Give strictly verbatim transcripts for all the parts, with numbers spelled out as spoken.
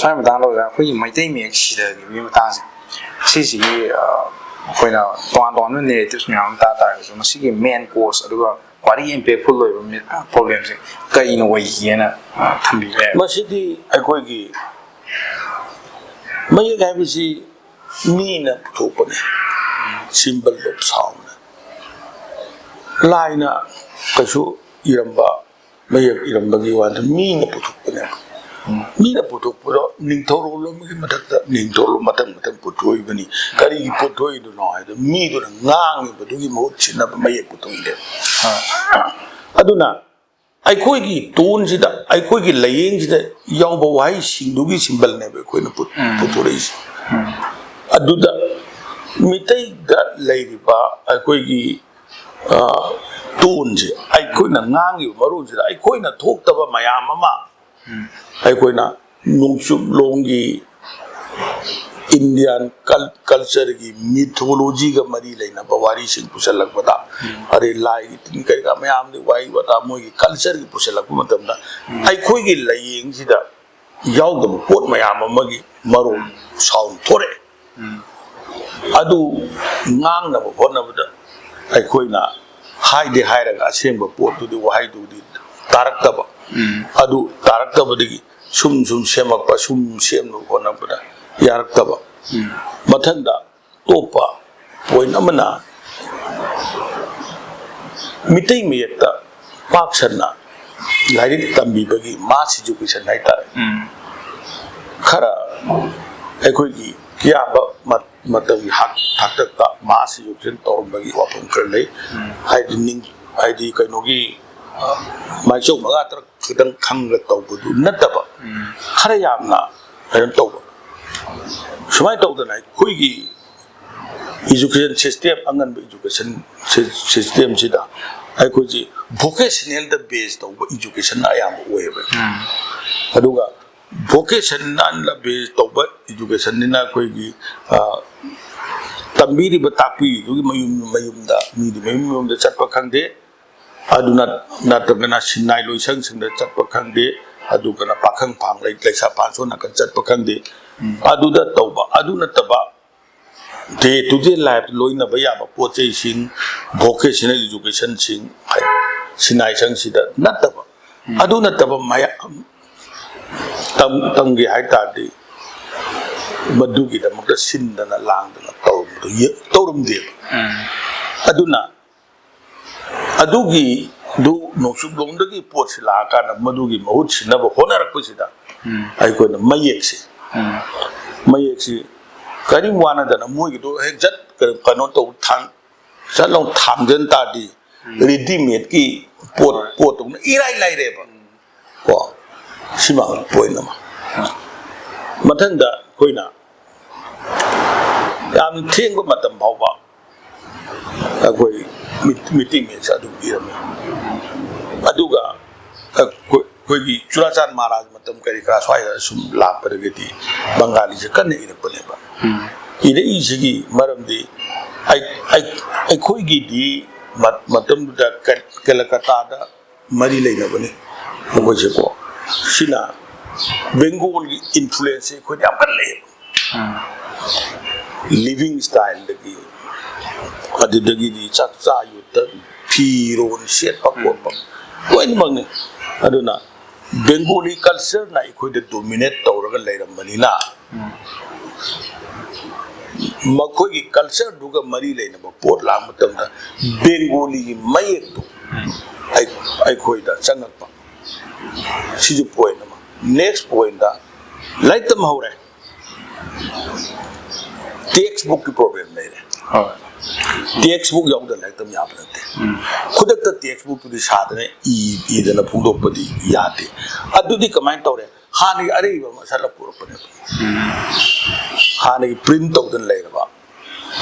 ꯁ꯭ꯋꯥꯏ ꯃꯇꯥꯡꯗ ꯑꯣꯖꯥ, ꯑꯩꯈꯣꯏꯒꯤ ꯃꯩꯇꯩ ꯃꯌꯦꯛ ꯁꯤꯗꯈꯤꯕꯒꯤ ꯃꯇꯥꯡꯁꯦ, ꯁꯤꯁꯤꯒꯤ, ꯑ, ꯑꯩꯈꯣꯏꯅ ꯇꯣꯉꯥꯟ ꯇꯣꯉꯥꯟꯕ narratives ꯃꯌꯥꯝ ꯑꯃ ꯇꯥ ꯇꯥꯔꯒꯁꯨ, ꯃꯁꯤꯒꯤ main cause ꯑꯗꯨꯒ ꯈ꯭ꯋꯥꯏꯗꯒꯤ impactful ꯑꯣꯏꯕ ꯃꯤ-, ꯑ, problemꯁꯦ ꯀꯩꯅ ꯑꯣꯏꯒꯦꯅ, ꯑ, ꯊꯝꯕꯤꯕ ꯌꯥꯏ? ꯃꯁꯤꯗꯤ ꯑꯩꯈꯣꯏꯒꯤ ꯃꯌꯦꯛ ꯍꯥꯏꯕꯁꯤ ꯃꯤꯅ ꯄꯨꯊꯣꯛꯄꯅꯦ, symbol of sound꯫ ꯂꯥꯏꯅ ꯀꯩꯁꯨ ꯏꯔꯝꯕ, ꯃꯌꯦꯛ ꯏꯔꯝꯕꯒꯤ ꯋꯥꯗ ꯃꯤꯅ ꯄꯨꯊꯣꯛꯄꯅꯦꯕ꯫ ꯃꯤꯅ ꯄꯨꯊꯣꯛꯄꯗꯣ ꯅꯤꯡꯊꯧꯔꯣꯜ ꯑꯃꯒꯤ ꯃꯊꯛꯇ ꯅꯤꯡꯊꯧꯔꯣꯜ ꯃꯊꯪ ꯃꯊꯪ ꯄꯨꯊꯣꯛꯏꯕꯅꯤ꯫ ꯀꯔꯤꯒꯤ ꯄꯨꯊꯣꯛꯏꯗꯨꯅꯣ ꯍꯥꯏꯗꯣ, ꯃꯤꯗꯨꯅ ꯉꯥꯡꯉꯤꯕꯗꯨꯒꯤ ꯃꯍꯨꯠ ꯁꯤꯟꯅꯕ ꯃꯌꯦꯛ ꯄꯨꯊꯣꯛꯏꯅꯦꯕ꯫ ꯑꯗꯨꯅ ꯑꯩꯈꯣꯏꯒꯤ ꯇꯣꯟꯁꯤꯗ, ꯑꯩꯈꯣꯏꯒꯤ ꯂꯥꯏꯌꯦꯡꯁꯤꯗ ꯌꯥꯎꯕ ꯋꯥꯍꯩꯁꯤꯡꯗꯨꯒꯤ symbolꯅꯦꯕ ꯑꯩꯈꯣꯏꯅ ꯄꯨ-, ꯎꯝ꯫ ꯄꯨꯊꯣꯔꯛꯏꯁꯦ꯫ ꯎꯝ꯫ ꯑꯗꯨꯗ ꯃꯤꯇꯩꯗ ꯂꯩꯔꯤꯕ ꯑꯩꯈꯣꯏꯒꯤ, ꯑ, ꯇꯣꯟꯁꯦ, ꯑꯩꯈꯣꯏꯅ ꯉꯥꯡꯉꯤꯕ ꯃꯔꯣꯟꯁꯤꯗ ꯑꯩꯈꯣꯏꯅ ꯊꯣꯛꯇꯕ ꯃꯌꯥꯝ ꯑꯃ, ꯎꯝ꯫ ꯑꯩꯈꯣꯏꯅ ꯅꯣꯡꯆꯨꯞꯂꯣꯝꯒꯤ Indian cul-, cultureꯒꯤ mythologyꯒ ꯃꯔꯤ ꯂꯩꯅꯕ ꯋꯥꯔꯤꯁꯤꯡ ꯄꯨꯁꯜꯂꯛꯄꯗ, ꯎꯝ꯫ ꯑꯗꯩ ꯂꯥꯏꯒꯤ ꯇꯤꯟ ꯀꯩꯀꯥ ꯃꯌꯥꯝꯗꯤ ꯋꯥꯍꯩ ꯋꯥꯇꯥ ꯃꯣꯏꯒꯤ cultureꯒꯤ ꯄꯨꯁꯜꯂꯛꯄ ꯃꯇꯝꯗ, ꯎꯝ꯫ ꯑꯩꯈꯣꯏꯒꯤ ꯂꯥꯏꯌꯦꯡꯁꯤꯗ ꯌꯥꯎꯗꯕ ꯄꯣꯠ ꯃꯌꯥꯝ ꯑꯃꯒꯤ ꯃꯔꯣꯜ, sound ꯊꯣꯔꯛꯑꯦ꯫ ꯎꯝ꯫ ꯑꯗꯨ ꯉꯥꯡꯅꯕ ꯍꯣꯠꯅꯕꯗ ꯑꯩꯈꯣꯏꯅ ꯍꯥꯏꯗꯤ ꯍꯥꯏꯔꯒ ꯑꯁꯦꯡꯕ ꯄꯣꯠꯇꯨꯗꯤ, ꯋꯥꯍꯩꯗꯨꯗꯤ ꯇꯥꯔꯛꯇꯕ꯫ ꯎꯝ꯫ ꯑꯗꯨ ꯇꯥꯔꯛꯇꯕꯗꯒꯤ ꯁꯨꯝ ꯁꯨꯝ ꯁꯦꯝꯃꯛꯄ, ꯁꯨꯝ ꯁꯦꯝꯅꯕ ꯍꯣꯠꯅꯕꯗ ꯌꯥꯔꯛꯇꯕ꯫ ꯎꯝ꯫ ꯃꯊꯪꯗ ꯑꯇꯣꯞꯄ point ꯑꯃꯅ, ꯃꯤꯇꯩ ꯃꯌꯦꯛꯇ ꯄꯥꯛ ꯁꯟꯅ ꯂꯥꯏꯔꯤꯛ ꯇꯝꯕꯤꯕꯒꯤ mass education ꯍꯥꯏꯇꯥꯔꯦ꯫ ꯎꯝ꯫ ꯈꯔ ꯑꯩꯈꯣꯏꯒꯤ ꯑꯌꯥꯝꯕ ꯃ-, ꯃꯇꯝꯒꯤ ꯍꯥꯛ-, ꯍꯥꯛꯇꯛꯇ mass education ꯇꯧꯔꯝꯕꯒꯤ ꯋꯥꯐꯝ ꯈꯔ ꯂꯩ꯫ ꯎꯝ꯫ ꯍꯥꯏꯗꯤ ꯅꯤꯡ-, ꯍꯥꯏꯗꯤ ꯀꯩꯅꯣꯒꯤ, ꯑ, ꯃꯥꯏꯆꯧ ꯃꯉꯥ ꯇꯔꯨꯛ ꯈꯤꯇꯪ ꯈꯪꯒ ꯇꯧꯕꯗꯨ ꯅꯠꯇꯕ, ꯎꯝ꯫ ꯈꯔ ꯌꯥꯝꯅ ꯀꯩꯅꯣ ꯇꯧꯕ꯫ ꯁꯨꯃꯥꯏꯅ ꯇꯧꯗꯅ ꯑꯩꯈꯣꯏꯒꯤ education system, ꯑꯉꯟꯕ education sy-, systemꯁꯤꯗ ꯑꯩꯈꯣꯏꯁꯤ vocationalꯗ base ꯇꯧꯕ educationꯅ ꯑꯌꯥꯝꯕ ꯑꯣꯏꯌꯦꯕ꯫ ꯎꯝ꯫ ꯑꯗꯨꯒ vocationalꯗ base ꯇꯧꯕ educationꯅꯤꯅ ꯑꯩꯈꯣꯏꯒꯤ, ꯑ, ꯇꯝꯕꯤꯔꯤꯕ ꯇꯥꯛꯄꯤꯔꯤꯗꯨꯒꯤ ꯃꯌꯨꯝ ꯃꯌꯨꯝꯗ, ꯃꯤꯗꯤ ꯃꯌꯨꯝ ꯃꯌꯨꯝꯗ ꯆꯠꯄ ꯈꯪꯗꯦ꯫ ꯑꯗꯨꯅ ꯅꯠꯇ꯭ꯔꯒꯅ ꯁꯤꯟꯅꯥꯏ ꯂꯣꯏꯁꯪꯁꯤꯡꯗ ꯆꯠꯄ ꯈꯪꯗꯦ, ꯑꯗꯨꯒꯅ ꯄꯥꯈꯪ ꯐꯥꯡ ꯂꯩ, ꯂꯩꯁꯥ ꯐꯥꯡ ꯁꯣꯝ ꯅꯥꯀꯟ ꯆꯠꯄ ꯈꯪꯗꯦ꯫ ꯎꯝ꯫ ꯑꯗꯨꯗ ꯇꯧꯕ, ꯑꯗꯨ ꯅꯠꯇꯕ day to day life ꯂꯣꯏꯅꯕ ꯌꯥꯕ ꯄꯣꯠ ꯆꯩꯁꯤꯡ, vocational educationꯁꯤꯡ, ꯍꯥꯏ, ꯁꯤꯟꯅꯥꯏꯁꯪꯁꯤꯗ ꯅꯠꯇꯕ, ꯎꯝ꯫ ꯑꯗꯨ ꯅꯠꯇꯕ ꯃꯌꯥꯝ ꯇꯝ-, ꯇꯝꯒꯦ ꯍꯥꯏ ꯇꯥꯔꯗꯤ ꯃꯗꯨꯒꯤꯗꯃꯛꯇ ꯁꯤꯟꯗꯅ ꯂꯥꯡꯗꯅ ꯇꯧꯔꯝꯕꯗꯨ ꯌꯦ-, ꯇꯧꯔꯝꯗꯦꯕ꯫ ꯎꯝ꯫ ꯑꯗꯨꯅ ꯑꯗꯨꯒꯤꯗꯨ ꯅꯣꯡꯆꯨꯞꯂꯣꯝꯗꯒꯤ ꯄꯣꯠꯁꯤ ꯂꯥꯛꯑꯀꯥꯟꯗ ꯃꯗꯨꯒꯤ ꯃꯍꯨꯠ ꯁꯤꯟꯅꯕ ꯍꯣꯠꯅꯔꯛꯄꯁꯤꯗ ꯎꯝ꯫ ꯑꯩꯈꯣꯏꯅ ꯃꯌꯦꯛꯁꯤ, ꯎꯝ꯫ ꯃꯌꯦꯛꯁꯤ ꯀꯔꯤꯝ ꯋꯥꯅꯗꯅ ꯃꯣꯏꯒꯤꯗꯣ ꯍꯦꯛ ꯖꯠ ꯀꯩꯅꯣ ꯇꯧ ꯊꯥꯡ-, ꯆꯠ ꯂꯥꯎ ꯊꯥꯡꯖꯟ ꯇꯥꯔꯗꯤ ꯎꯝ꯫ Readymadeꯀꯤ ꯄꯣꯠ, ꯍꯣꯏ꯫ ꯄꯣꯠꯇꯧꯅ ꯏꯔꯥꯏ ꯂꯥꯏꯔꯦꯕ꯫ ꯎꯝ꯫ ꯀꯣ? ꯁꯤꯃ point ꯑꯃ꯫ ꯃꯊꯪꯗ ꯑꯩꯈꯣꯏꯅ ꯌꯥꯝ ꯊꯦꯡꯕ ꯃꯇꯝ ꯐꯥꯎꯕ ꯑꯩꯈꯣꯏ ꯃꯤꯠ-, meeting minutes ꯑꯗꯨꯝ ꯏꯔꯝꯃꯤ꯫ ꯑꯗꯨꯒ ꯑꯩꯈꯣꯏ-, ꯑꯩꯈꯣꯏꯒꯤ ꯆꯨꯔꯥꯆꯥꯟ ꯃꯍꯥꯔꯥꯖ ꯃꯇꯝ ꯀꯔꯤ ꯀꯔꯥ ꯁ꯭ꯋꯥꯏꯗ ꯁꯨꯝ ꯂꯥꯛꯄꯗꯒꯤꯗꯤ ꯕꯪꯒꯥꯂꯤꯁꯦ ꯀꯟꯅ ꯏꯔꯛꯄꯅꯦꯕ꯫ ꯎꯝ꯫ ꯏꯔꯛꯏꯁꯤꯒꯤ ꯃꯔꯝꯗꯤ ꯑꯩ-, ꯑꯩ-, ꯑꯩꯈꯣꯏꯒꯤꯗꯤ ꯃ-, ꯃꯇꯝꯗꯨꯗ ꯀ-, ꯀꯂꯀꯇꯥꯗ ꯃꯔꯤ ꯂꯩꯅꯕꯅꯤ ꯑꯩꯈꯣꯏꯁꯦꯀꯣ꯫ ꯁꯤꯅ ꯕꯦꯡꯒꯣꯜꯒꯤ influenceꯁꯦ ꯑꯩꯈꯣꯏꯗ ꯌꯥꯝ ꯀꯟꯅ ꯂꯩꯌꯦꯕ꯫ ꯎꯝ꯫ Living styleꯗꯒꯤ, ꯑꯗꯨꯗꯒꯤꯗꯤ ꯆꯥꯛꯆꯥ ꯌꯨꯊꯛ, ꯐꯤꯔꯣꯜ ꯁꯦꯠꯄ ꯈꯣꯠꯄ ꯂꯣꯏꯅꯃꯛꯅꯤ꯫ ꯑꯗꯨꯅ Bengali cultureꯅ ꯑꯩꯈꯣꯏꯗ dominate ꯇꯧꯔꯒ ꯂꯩꯔꯝꯕꯅꯤꯅ, ꯎꯝ꯫ ꯃꯈꯣꯏꯒꯤ cultureꯗꯨꯒ ꯃꯔꯤ ꯂꯩꯅꯕ ꯄꯣꯠ ꯂꯥꯛꯄ ꯃꯇꯝꯗ ꯕꯦꯡꯒꯣꯂꯤꯒꯤ ꯃꯌꯦꯛꯇꯨ ꯎꯝ꯫ ꯑꯩ-, ꯑꯩꯈꯣꯏꯗ ꯆꯪꯉꯛꯄ꯫ ꯁꯤꯁꯨ point ꯑꯃ꯫ Next pointꯇ ꯂꯥꯏꯔꯤꯛ ꯇꯝꯍꯧꯔꯦ꯫ Textbookꯀꯤ problem ꯂꯩꯔꯦ꯫ ꯍꯣꯏ꯫ Textbook ꯌꯥꯎꯗꯅ ꯂꯥꯏꯔꯤꯛ ꯇꯝ ꯌꯥꯕ ꯅꯠꯇꯦ꯫ ꯎꯝ꯫ ꯈꯨꯗꯛꯇ textbookꯇꯨꯗꯤ ꯁꯥꯗꯅ ꯏ-, ꯏꯗꯅ ꯐꯣꯡꯗꯣꯛꯄꯗꯤ ꯌꯥꯗꯦ꯫ ꯑꯗꯨꯗꯤ ꯀꯃꯥꯏꯅ ꯇꯧꯔꯦ? ꯍꯥꯟꯅꯒꯤ ꯑꯔꯤꯕ ꯑꯃ ꯁꯠꯂ ꯄꯨꯔꯛꯄꯅꯦꯕ꯫ ꯎꯝ꯫ ꯍꯥꯟꯅꯒꯤ print ꯇꯧꯗꯅ ꯂꯩꯔꯕ,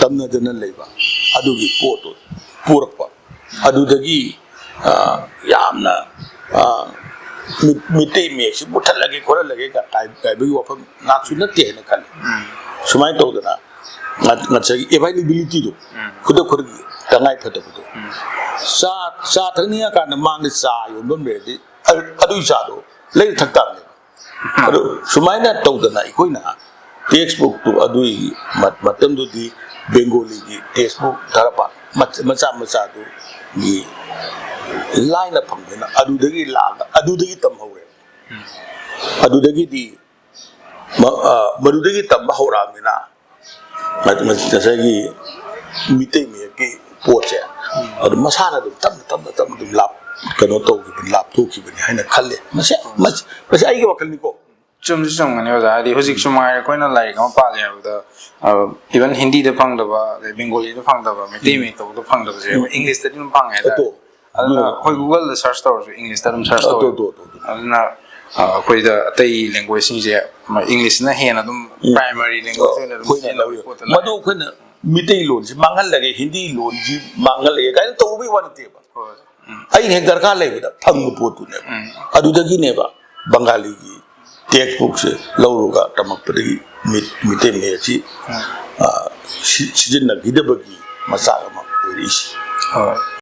ꯇꯝꯅꯗꯅ ꯂꯩꯕ ꯑꯗꯨꯒꯤ ꯄꯣꯠꯇꯨ ꯄꯨꯔꯛꯄ꯫ ꯑꯗꯨꯗꯒꯤ, ꯑ, ꯌꯥꯝꯅ, ꯑ, ꯃꯤ-, ꯃꯤꯇꯩ ꯃꯌꯦꯛꯁꯤ ꯃꯨꯠꯊꯠꯂꯒꯦ ꯈꯣꯠꯍꯜꯂꯒꯦ ꯀꯥꯏ-, ꯀꯥꯏꯕꯒꯤ ꯋꯥꯐꯝ ꯉꯥꯛꯁꯨ ꯅꯠꯇꯦ ꯍꯥꯏꯅ ꯈꯜꯂꯤ꯫ ꯎꯝ꯫ ꯁꯨꯃꯥꯏꯅ ꯇꯧꯗꯅ ꯉ-, ꯉꯁꯥꯏꯒꯤ availabilityꯗꯨ, ꯎꯝ꯫ ꯈꯨꯗꯛ ꯈꯨꯗꯛꯀꯤ ꯇꯉꯥꯏ ꯐꯗꯕꯗꯣ꯫ ꯎꯝ꯫ ꯆꯥ, ꯆꯥ ꯊꯛꯅꯤꯡꯉꯀꯥꯟꯗ ꯃꯥꯡꯗ ꯆꯥ ꯌꯣꯟꯐꯝ ꯂꯩꯔꯗꯤ ꯑ-, ꯑꯗꯨꯒꯤ ꯆꯥꯗꯣ ꯂꯩꯔ ꯊꯛ ꯇꯥꯕꯅꯦꯕ꯫ ꯑꯗꯨ ꯁꯨꯃꯥꯏꯅ ꯇꯧꯗꯅ ꯑꯩꯈꯣꯏꯅ text bookꯇꯨ ꯑꯗꯨꯒꯤ ꯃ-, ꯃꯇꯝꯗꯨꯗꯤ Bengaliꯒꯤ text book ꯙꯥꯔꯥꯄꯥꯛ ꯃꯆ-, ꯃꯆꯥ ꯃꯆꯥꯗꯨꯒꯤ line ꯐꯪꯗꯅ ꯑꯗꯨꯗꯒꯤ ꯂꯥꯛꯑꯒ ꯑꯗꯨꯗꯒꯤ ꯇꯝꯍꯧꯔꯦ꯫ ꯑꯗꯨꯗꯒꯤꯗꯤ ꯃ-, ꯑ, ꯃꯗꯨꯗꯒꯤ ꯇꯝꯕ ꯍꯧꯔꯛꯑꯃꯤꯅ ꯉ-, ꯉ-, ꯉꯁꯥꯏꯒꯤ ꯃꯤꯇꯩ ꯃꯌꯦꯛꯀꯤ ꯄꯣꯠꯁꯦ ꯑꯗꯨꯝ ꯃꯁꯥꯅ ꯑꯗꯨꯝ ꯇꯞꯅ ꯇꯞꯅ ꯇꯞꯅ ꯑꯗꯨꯝ ꯂꯥꯞ-, ꯀꯩꯅꯣ ꯇꯧꯈꯤꯕꯅꯤ, ꯂꯥꯞꯊꯣꯛꯈꯤꯕꯅꯤ ꯍꯥꯏꯅ ꯈꯜꯂꯦ꯫ ꯃꯁꯤ, ꯃꯁꯤ, ꯃꯁꯤ ꯑꯩꯒꯤ ꯋꯥꯈꯜꯅꯤꯀꯣ꯫ ꯆꯨꯝꯁꯨ ꯆꯨꯝꯒꯅꯤ ꯑꯣꯖꯥ, ꯍꯥꯏꯗꯤ ꯍꯧꯖꯤꯛꯁꯨ ꯃꯉꯥꯏꯔꯦ ꯑꯩꯈꯣꯏꯅ ꯂꯥꯏꯔꯤꯛ ꯑꯃ ꯄꯥꯒꯦ ꯍꯥꯏꯕꯗ, even Hindiꯗ ꯐꯪꯗꯕ, ꯑꯗꯩ Bengaliꯗ ꯐꯪꯗꯕ, ꯃꯩꯇꯩ ꯃꯌꯦꯛꯇꯕꯨꯗ ꯐꯪꯗꯕꯁꯦ ꯑꯩꯈꯣꯏ Englishꯇꯗꯤ ꯑꯗꯨꯝ ꯐꯪꯉꯦ ꯍꯥꯏꯇꯥꯔꯦ꯫ ꯑꯗꯣ, ꯑꯗꯨꯅ ꯑꯩꯈꯣꯏ Googleꯗ search ꯇꯧꯔꯁꯨ Englishꯇ ꯑꯗꯨꯝ search ꯑꯗꯣ, ꯇꯧꯋꯦ꯫ ꯑꯗꯣ, ꯑꯗꯣ, ꯑꯗꯣ꯫ ꯑꯗꯨꯅ ꯑ, ꯑꯩꯈꯣꯏꯗ ꯑꯇꯩ languagetweꯁꯤꯡꯁꯦ Englishꯅ ꯍꯦꯟꯅ ꯑꯗꯨꯝ primary language ꯑꯣꯏꯅ ꯑꯗꯨꯝ ꯑꯩꯈꯣꯏꯅ ꯁꯤꯖꯤꯟꯅꯕꯒꯤ ꯂꯧꯋꯦ꯫ ꯄꯣꯠꯇ ꯃꯗꯨ ꯂꯥꯛꯑꯦ꯫ ꯑꯩꯈꯣꯏꯅ ꯃꯤꯇꯩꯂꯣꯟꯁꯤ ꯃꯥꯡꯍꯜꯂꯒꯦ, ꯍꯤꯟꯗꯤ ꯂꯣꯟꯁꯤ ꯃꯥꯡꯍꯜꯂꯒꯦ ꯀꯥꯏꯅ ꯇꯧꯕꯒꯤ ꯋꯥ ꯅꯠꯇꯦꯕ꯫ ꯍꯣꯏ꯫ ꯎꯝ꯫ ꯑꯩꯅ ꯍꯦꯛ ꯗꯔꯀꯥꯔ ꯂꯩꯕꯗ ꯐꯪꯕ ꯄꯣꯠꯇꯨꯅꯦꯕ꯫ ꯎꯝ꯫ ꯑꯗꯨꯗꯒꯤꯅꯦꯕ ꯕꯪꯒꯥꯂꯤꯒꯤ text bookꯁꯦ ꯂꯧꯔꯒ ꯇꯝꯃꯛꯄꯗꯒꯤ ꯃꯤ-, ꯃꯤꯇꯩ ꯃꯌꯦꯛꯁꯤ, ꯑ, ꯁꯤ-, ꯁꯤꯖꯤꯟꯅꯈꯤꯗꯕꯒꯤ ꯃꯆꯥꯛ ꯑꯃ ꯑꯣꯏꯔꯛꯏꯁꯤ꯫ ꯍꯣꯏ꯫